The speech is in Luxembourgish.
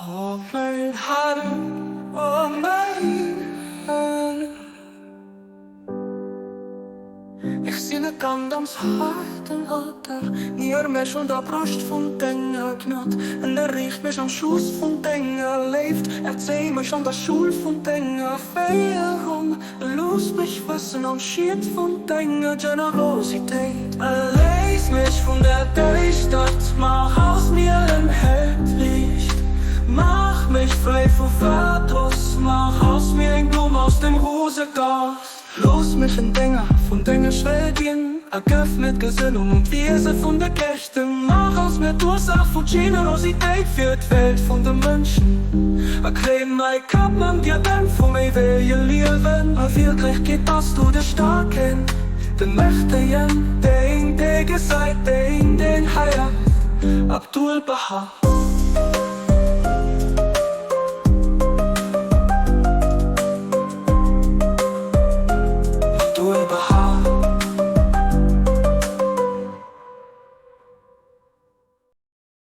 Op mäin Hand, op mäin Hand. Ich sinn e Kand am zarten Alter, Nier mech un der Broscht vun denger Gnad, Ënnerriicht mech am Schoss vun denger Léift, Erzéi mech an der Schoul vun denger Féierung, Looss mech wëssen am Schiet vun denger Generositéit. Erléis mech vun der Däischtert, maach aus mir en hellt Liicht. Maach mech fräi vu Verdross, maach aus mir eng Blumm aus dem Rosegaart. Looss mech en Dénger vun denger Schwell ginn, a gëff mir d'Gesënnung un d'Wiese vun de Gerechten. Maach aus mir d'Ursaach vu Generositéit fir d'Welt vun de Mënschen, a kréin mäi Kapp mam Diadem vum éiwege Liewen. A Wierklechkeet bass du de Staarken, de Mächtegen, deen, dee gesäit, deen, deen héiert. Abdu'l-Bahá.